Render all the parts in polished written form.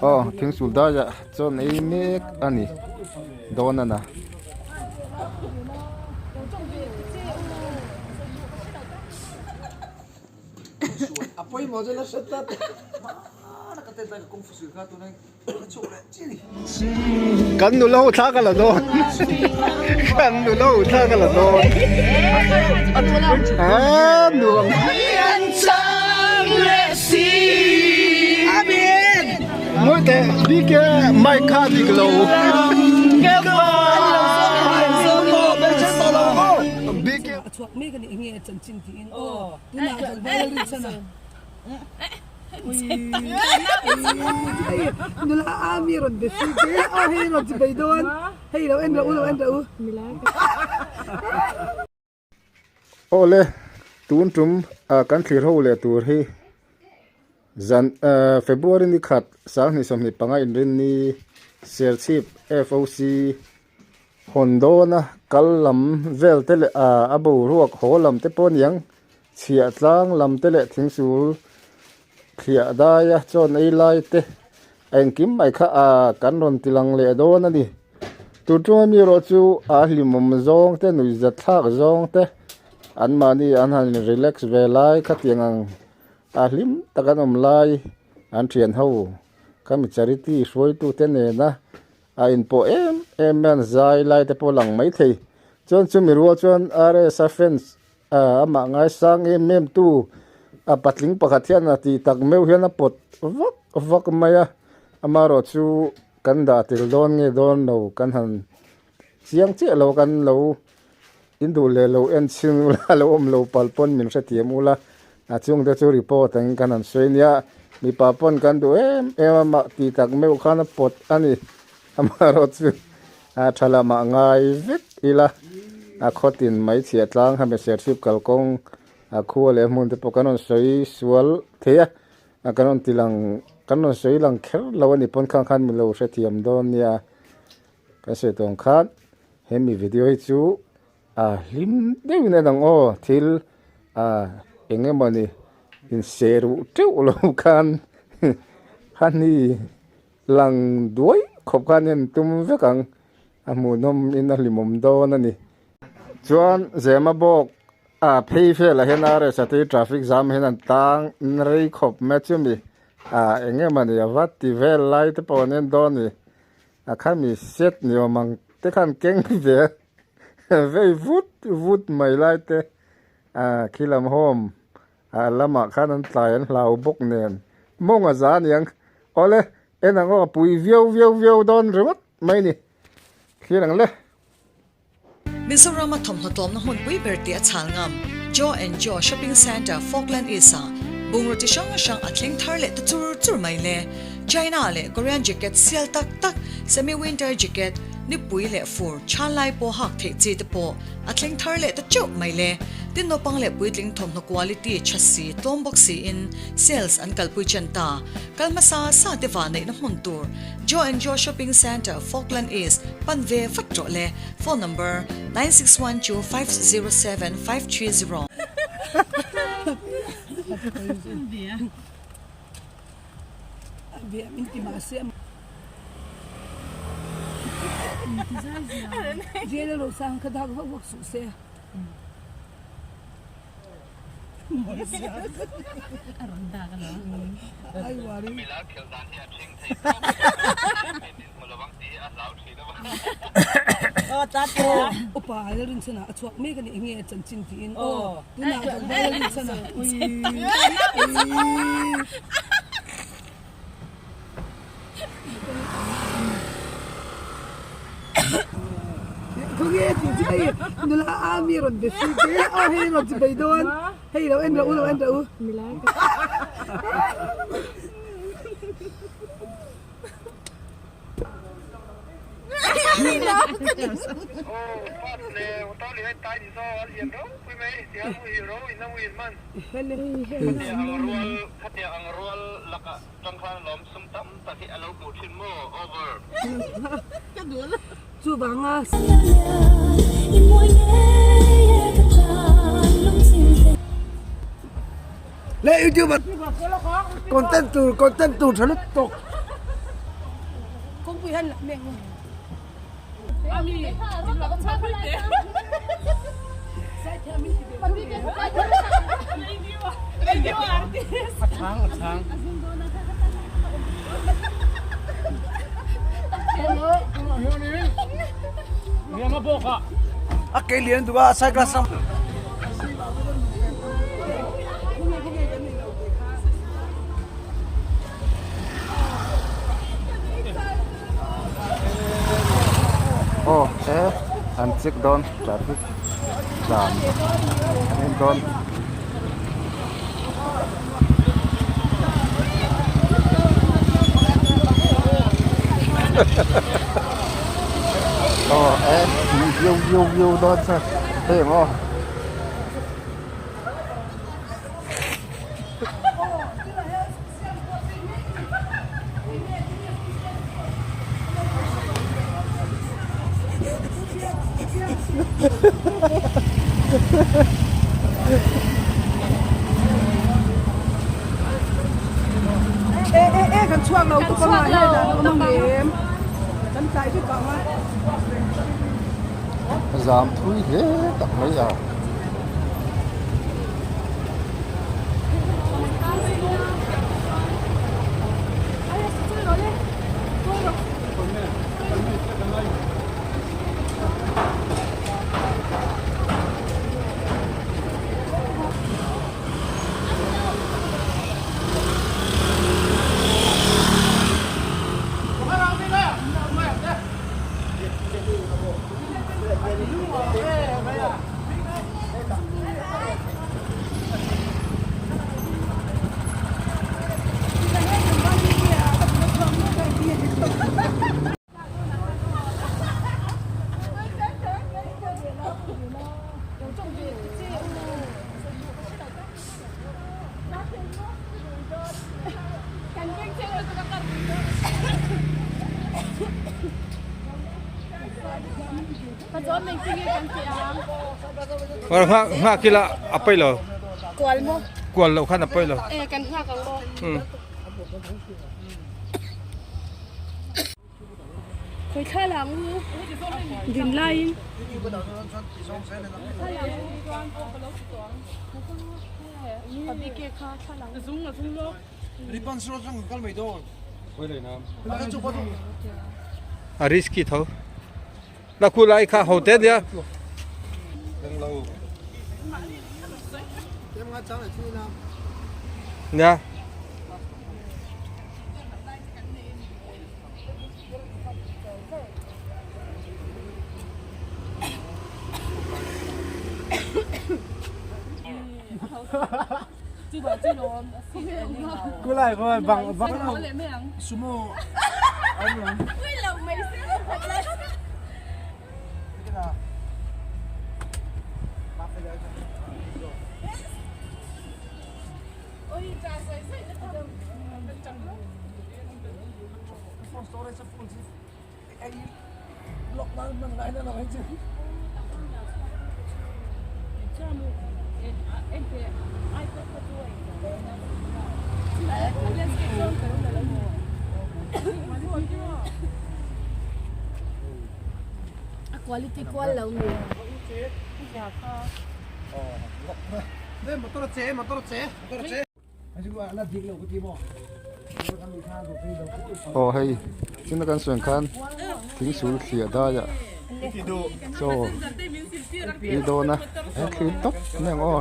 Aw thingsul daiah chuan ei mek a ni dawn a na. Kan nula ho thla ka la dawn kan nula ho thla ka la dawn a nuam Ngawih teh bik e mic kha a dik lo bik e. Nula a mi rawn be si te aw hei rawn chi bei dawn hei lo en rawh u lo en rawh u. Awle tun tum kan thlir ho leh tur hi zan February ni khat sanghnih 25 inrinni Serchhip FOC hawn dawna kal lam vel te leh a boruak haw lam te pawh aniang Chhiah tlang lam te leh thingsul thliah daia chawn ei lai te a engkim mai kha a kan rawn ti lang leh dawn a ni. Tun ṭunga mi erawh chu a hlimawm zawng te nuihzat thlak zawng te anmahni an han relax ve lai khatiang ang a hlim tak an awm lai an ṭhian ho khami charity hruaitute nena a inpawh em em mai an zai lai te pawh lang maithei. Chuan chumi rual chuan RSa fans Amah ngaisang em em tu a patling pakhat hian a tih tak meuh hian a pawt vak vak mai a, amaherawh chu kan dah tel dawn nge dawn lo kan han chiang chiah lo kan lo in duh leh lo en chhin ula a lo awm lo palh pawn min hrethiam ula a chung te chu report angin kan han sawi nia mipa pawn kan duh em em a mah tih tak meuh khan a pawt a ni amaherawh chu a tha lamah ngai vek ila a khawtin mai chhiah tlang hemi serchhip kalkawng a khua leh hmun te pawh kan rawn sawi sual thei a a kan rawn ti lang kan rawn sawi lang kher lo a ni pawn khang khan min lo hrethiam dawn nia kan sawi tawng khan hemi video hi chu a hlim deuhin a lang aw thil a eng emawni inserh teuh lo khan hani. Lang duai khawp khan en tum vek ang, a hmuhnawm in a hlimawm dawn a ni. Chuan Zema bawk a phei velah hian RS a te traffic jam hian an tang rei khawp mai chumi a eng emaw ni a va ti vel lai te pawh an en dawn a ni. A khami set ni awm ang te khan keng ve vei vut vut mai lai te a khilam home A lamah khan an tlai an hlau bawk nen mawng a za aniang. Awle, en ang aw, a pui viau viau viau dawn ringawt mai ni. Thlir ang le. Mizoram a thawmhnaw tlawmna hmunpui ber tih a chhal ngam Joe and Joe Shopping Centre Falkland East ah bungraw chi hrang hrang a thleng thar leh ta chur chur mai le. China leh Korean jacket sial tak tak, semi winter jacket, nipui leh fur chhan lai pawh hak theih chi te pawh A thleng thar leh ta teuh mai le. Tin naupang leh puitling thawmhnaw quality tha si, tlawm bawk siin sales an kalpui chen ta. Kal hmasa sa te vah neihna hmun tur Joe and Joe Shopping Centre, Falkland East, pan ve vat rawh le. Phone number, 961250 7530. Nula a mi rawn be si te aw hei rawn chi bei dawn hei lo en rawh u lo en rawh u. Chuvanga. Le YouTube content tur content tur tha lutuk. A ke lian duh a cycle a sam. Aw he an check dawn traffic jam an en dawn. Aw e viu viu viu dawn che hei ang aw. E e e kan chhuak lo tawp anga he dan a awm ang em kan tlai vek ang a. Zam thui hle tak mai a. Nghak ila a pawi lo. Kual maw? Kual loh khan a pawi lo. E kan nghak ang maw? Khawi thla lang u din laiin. A risky tho. La khu lai kha ho te nia. Nia. Quality kual lo mi. Aw hei china kan sawi ang khan thing sul thliah daiah chaw ei dawn a he thlir tawp mai ang aw.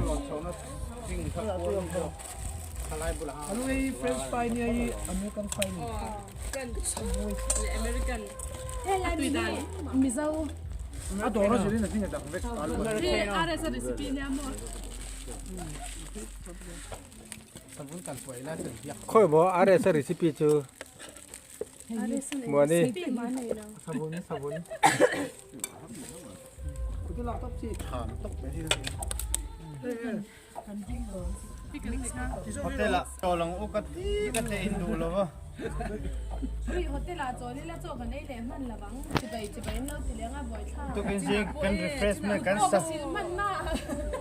Khawi maw RS a recipe chu muani Hotel ah chaw lang u ka ti ka te in duh lo va. Tukin zing kan refreshment kan sa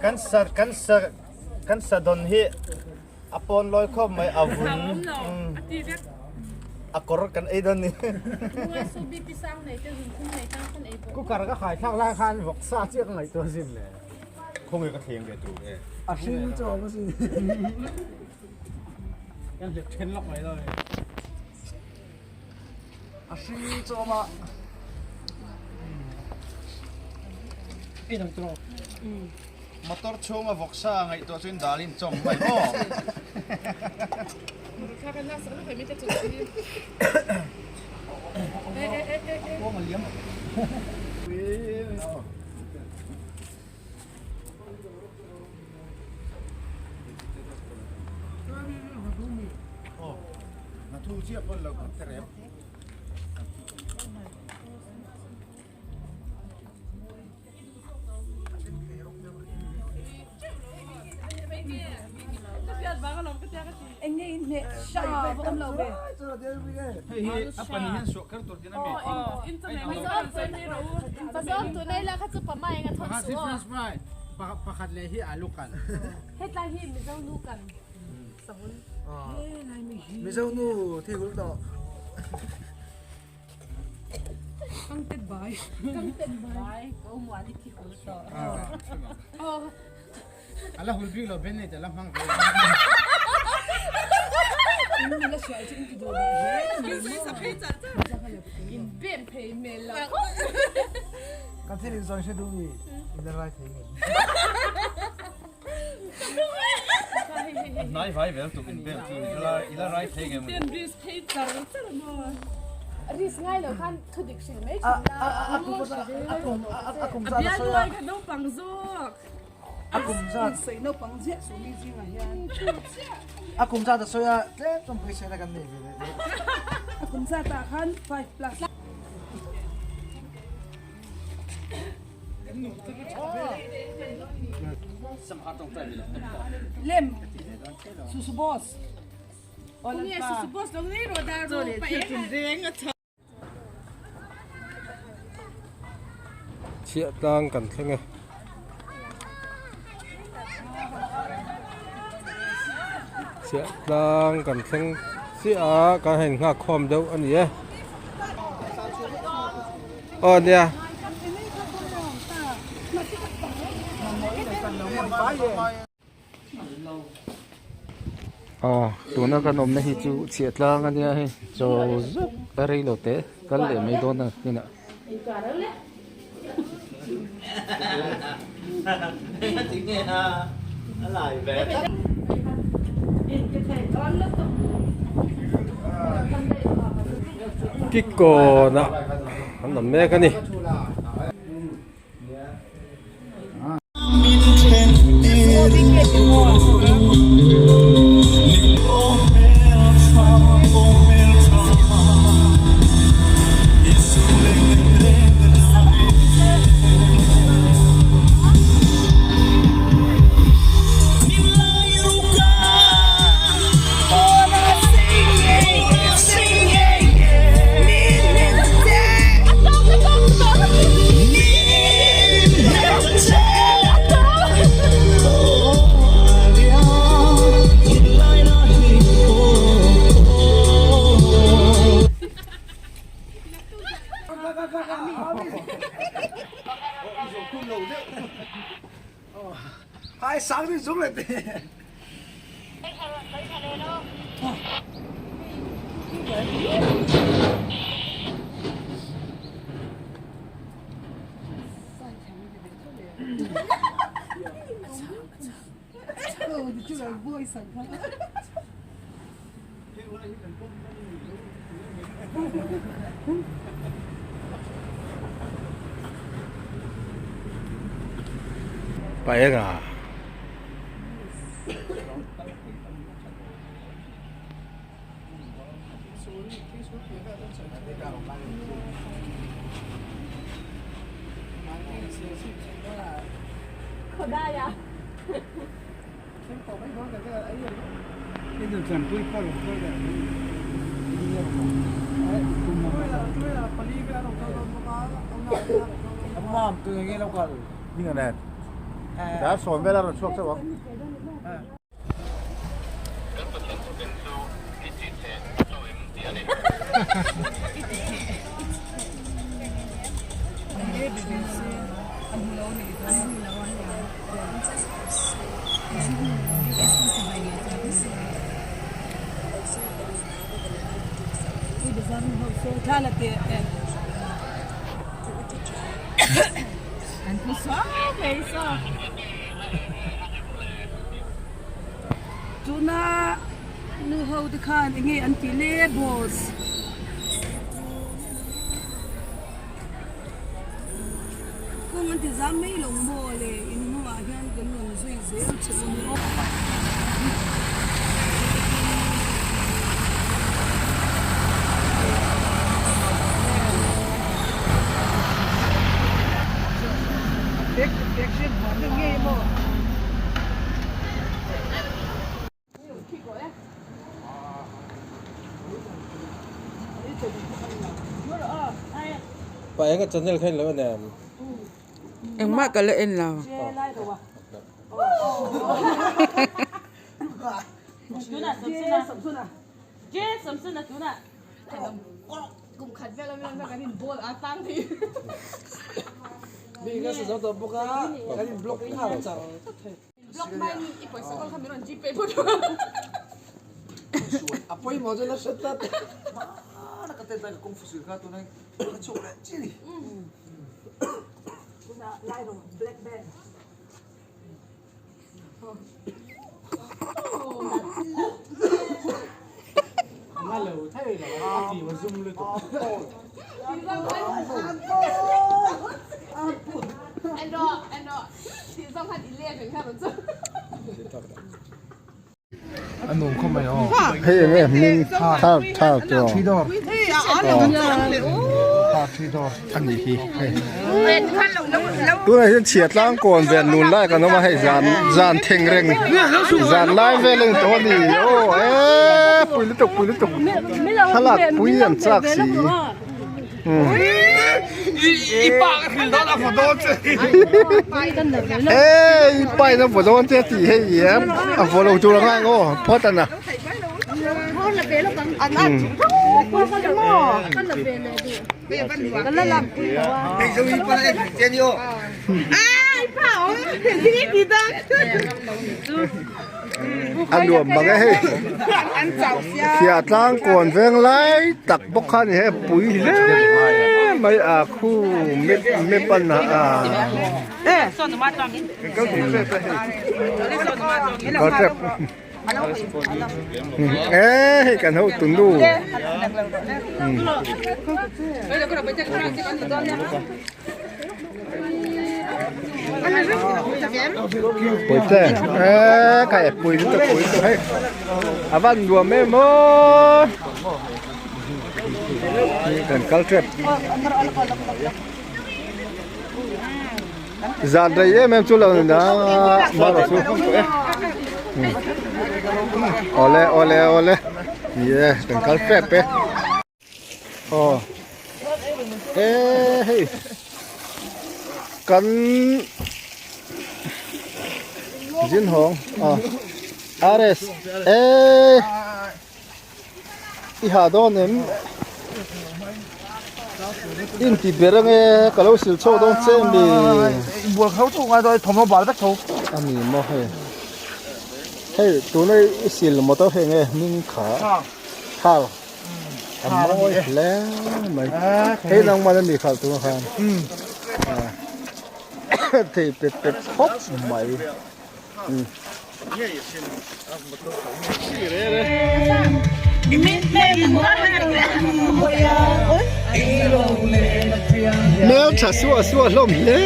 kan sa kan sa Kan sa dawn hi a pawn lawi khawp mai a vun. A kawr kan ei dawn ni. Cooker ka khai thlak lai khan vawk sa chiah ka ngaihtuah zin le. Khawnge ka thleng ve tur e. A hring chu awm asin. Kan hlep then lawk mai dawn e. A hring chu awm a. Ei dang tawh. Motor chhunga vawk sa ngaihtuah chuan dal in chawm mai maw? Eng nge in hmeh sha va awm lo ve. Hei hi a pahnih hian suah kher tur tin a mi. Pasawm tunai la kha chu pama eng a thawn Pakhat hi suh aw. French fry, pakhat leh hi alu kan. Hetlai hi Mizo nu kan savun. Mizo nu thi hul tawh. A la hul bik lo Ben nei te la hmang ve. Kan thil in zawi hre duh mi in la rai thei ngei. Hnai vai vel tuk in bel chu i la rai thei ngei maw. Risk ngai lo khan thu dik hrilh mai thin la. A kum zat a sawi a. A kum zat. Sawi naupang ziah suh mi zingah hian. A kum zat a sawi a tlem chuan pawisa na kan nei ve leh deuh. A kum zat ah khan 5+. Lem susu boss. Susu boss lo nei rawh dar ru pa eng a. Chhiah tlang kan thleng e. Chhiah tlang kan thleng chiah a kan han nghak khawm deuh a ni e. Aw nia. Aw tuna kan awmna hi chu chhiah tlang a nia hei chaw zet a rei lo teh kal leh mai dawn a kinah. Kikawnah an awm mek a ni. Hai sang ni zung le te. Paenga. Tuna nu ho te khan enge an tih le boss. Kawng an ti zam mai lo maw le in hnungah hian kan rawn zui zel che u ni aw. Pa enga channel kha in lo en em? Engmah ka la en lo. Hei eng nge hming thar thar chu a nih hi hei tunah hian chhia tlang kawn ve nun lai kan awm a hei zan zan thleng reng zan lai vel a ni tawh a ni aw eee pui lutuk pui lutuk thlalak pui an chak si. Ê pai nó vừa đón thế thì hay gì em à vừa đầu chú là ngang ô phớt anh à a nuam mang e hei chhiah tlang kawn veng lai tak bawk kha a ni he pui hle mai a khu map map a na a e hei kan hotu nu. Pui te e kai pui lutuk pui lutuk hei a van nuam em aw kan kal tep zan rei em em chu lo ni na mara chu awle awle awle ni e kan kal tep e. Aw e hei kan zin hawng aw rs e i ha dawn em in ti ber ange ka lo sil chhuak dawn che mi bual kho chu ngai dawn thawmhnaw bal vek tho a ni maw hei hei tuna i sil motor hei nge hming kha thar. A mawi hle mai. Hei nang man a mi khalh tur khan. Thei pet pet khawp mai. Hmel tha suah suah hlawm hle.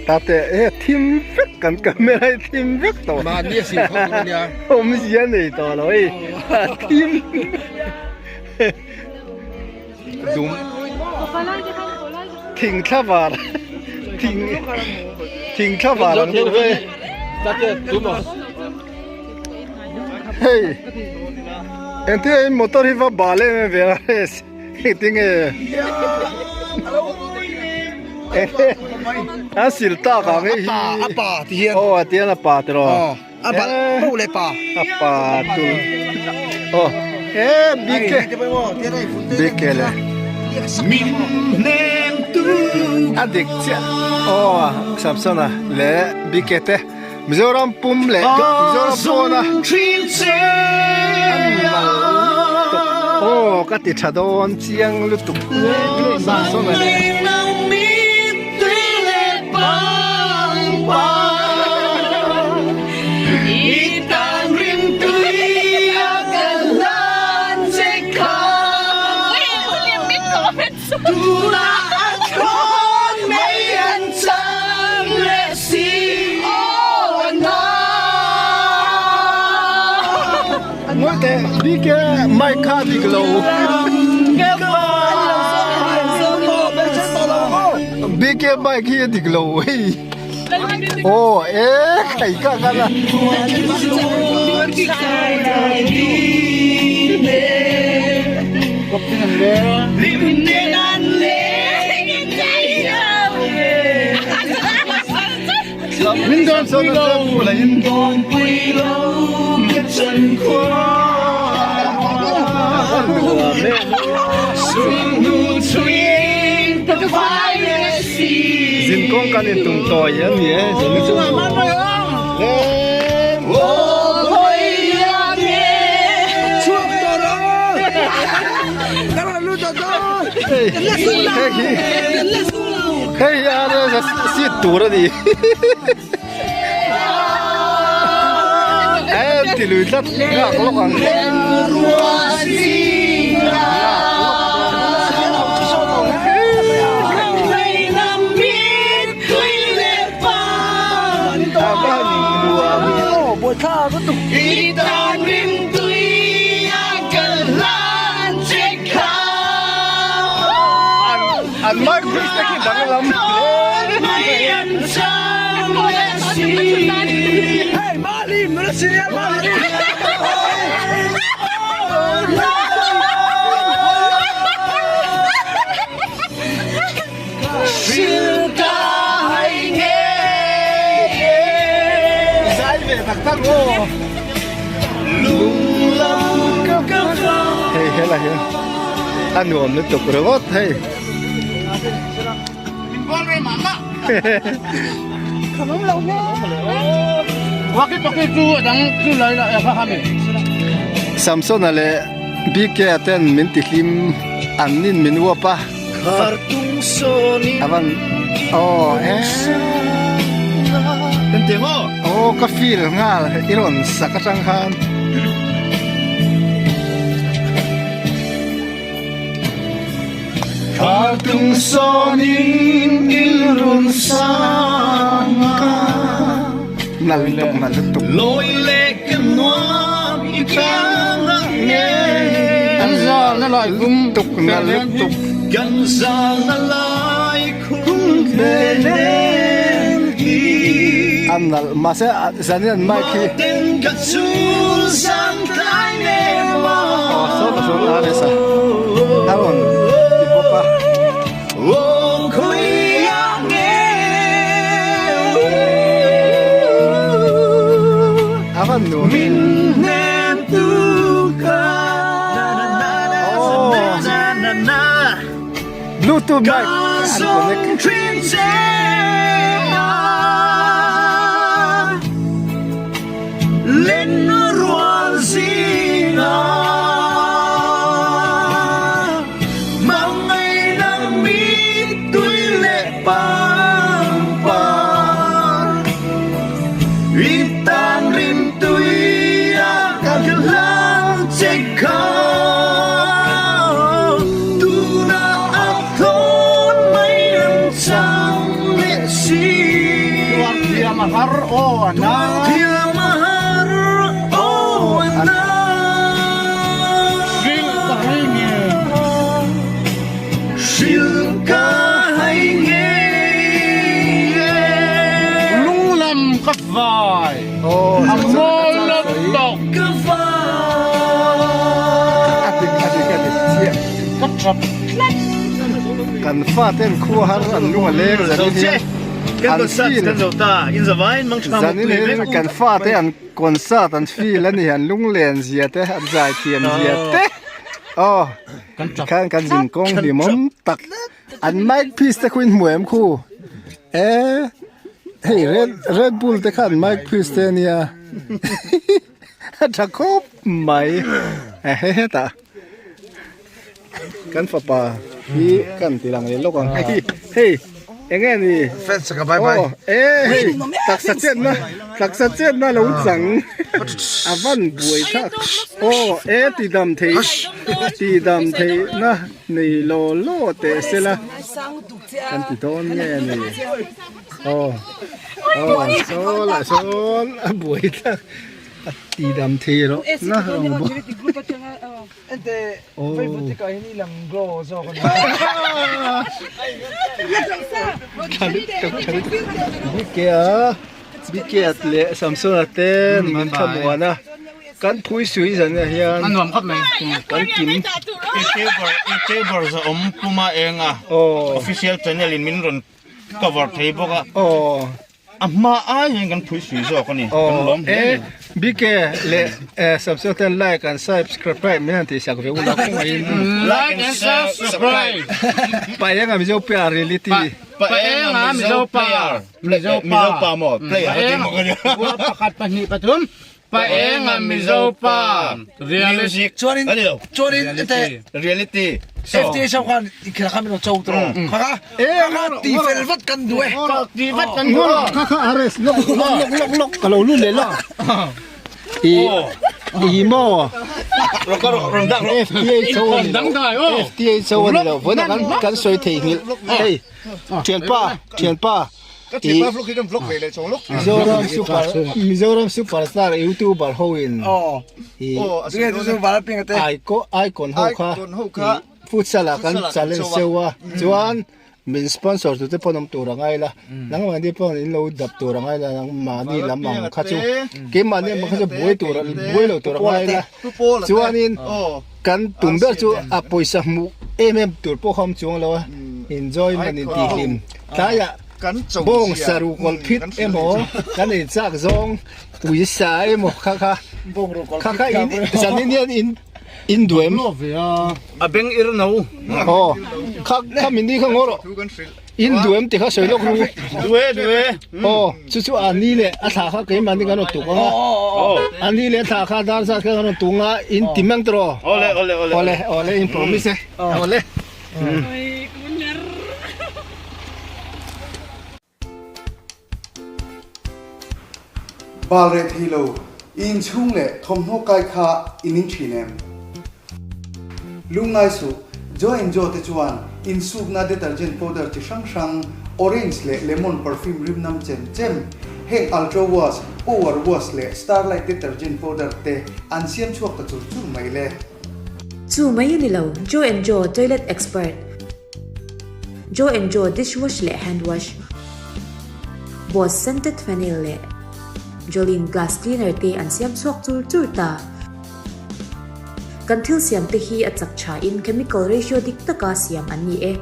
Tate e thim vek kan camera hi thim vek tawh. Mahni a sil khawp tur a nia. Awmzia nei tawh lo hei a thim. Dum thing thla var thing thing thla var ang deuh hei. Tate dum a. Hei engtin nge motor hi va bal em em ve a engtin nge a sil tak ang hei hi a pa ti hian aw a tian a pa tiraw a bal bo leh pa a pa tul aw e bike bike le a dik chiah aw Samsona leh bike te. Mizoram pum leh Mizoram pawna aw ka ti tha dawn chiang lutuk Samsona leh Ngawi teh BK mic kha dik lo BK mic hi a dik lo hei aw e khai ka ka la Min dawn pui lo min dawn pui lo ka chan khua Zin kawng kan in tum tawi a ni e zin chu Hei hi seat tur a ni em ti lui tlat nghak lawk ang An mic bridge te khi danglam Zai ve tak tak aw Hei helai hian a nuam lutuk ringawt hei. Samsona leh BK ten min ti hlim an nin min uap a avan aw e aw ka feel nghal i rawn sak atang khan. Nal lutuk nal lutuk tuk nal lutuk an nalh mahse zanin an mic hi aw saw ka sawn a resa a rawn ti bawk a. A van nuam em. Bluetooth mic an connect. vai. Oh, A mawi lutuk. A dik a dik a dik chiah. Ka tap tlat. Kan faten khua har an lung a leng zanin hian an feel zanin hian kan fate an concert an feel a ni an lunglen zia te an zaithiam zia te aw tikhan kan zin kawng hlimawm tak an mic piece te khu in hmu em khu e hei red red bull te kha an mic piece te ania a tha khawp mai a he hetah. Kan fapa hi kan ti lang leh lawk ang hei hei enge ni Fans ka bye bye aw e hei taksa chetna taksa chetna lo chang a van buai thlak aw e ti dam thei ti dam thei na nei law law teh sela kan ti dawn nge ni aw aw saw lah sawn a buai thlak a ti dam thei rawh na ang bawk. Bikea Bikea leh Samsona te min thlamuan a kan phui sui zan ah hian A nuam khawp mai kan kim YouTuber YouTuber za awm puma eng a official channel in min rawn cover thei bawk a aw A hma aiin kan phui sui zawk a ni. Kan lawm hle a ni. BK leh Subscribe ten like and subscribe min han tih sak ve ula kawngaihin. Like and subscribe. Paenga Mizo player reality. Paenga Mizo player. Mizo pa maw player a ti maw ka nia. Pakhat pahnih pathum. Paenga Mizo pa reality Chuanin ani lo chuanin ete reality FTA show khan ikhel kha min cho tro kha kha kha ti fel vat kan du e ti vat kan du kha kha arrest lok lok lok lok lok ka lo lu le lok i i mo FTA show ani lo FTA show ani lo vona kan kan soi thei ngil hei thianpa thianpa Ka thianpa vlog hi kan vlog ve leh chawng lawk. Mizoram super Mizoram superstar youtuber ho in i icon icon ho kha futsal ah kan challenge seu a chuan min sponsor tute pawn awm tur a ngai la nangmahni pawn in lo dap tur a ngai la nangmahni lam ang kha chu keimahni ang kha chu buai tur buai lo tur a ngai la chuanin kan tum ber chu a pawisa hmuh em em tur pawh kha awm chuang lo a enjoyment intihhlim tlaiah Bawng saru kawlh phit emaw kan ei chak zawng ui sa emaw kha kha kha kha in zanin hian in in duem A beng ir no. Aw kha kha mini kha ngaw rawh in duem ti kha sawi lawk ru. Due due. Aw chu chu a ni leh a thla kha keimahni kan rawn tuk ang a a ni leh a thla kha dar zat kha kan rawn tuk ang a in ti mang tawh rawh. Awle awle awle. Awle awle in promise e awle. Bal reh thei lo, i inchhung leh thawmhnaw kai kha i ning thin em? Lungngai suh, Joe and Joe te chuan insukna detergent powder chi hrang hrang, orange leh lemon perfume rim nam chem chem, heng Ultra Wash, Power Wash leh Starlight detergent powder te an siam chhuak ta chur chur mai le. Chu mai a ni lo, Joe and Joe Toilet Expert, Joe and Joe Dishwash leh Hand Wash, Boss Scented Phenyl leh Jolene Glass Cleaner te an siam chhuak chur chur ta. Kan thil siam te hi a chak tha in chemical ratio dik taka siam an ni e.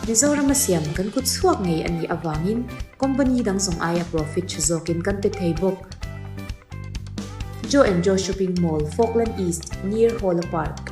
Mizorama siam kan kut chhuak ngei a nih avangin company dang zawng aia profit tha zawkin kan pe thei bawk. Joe and Joe Shopping Mall, Falkland East, near Hawla Park.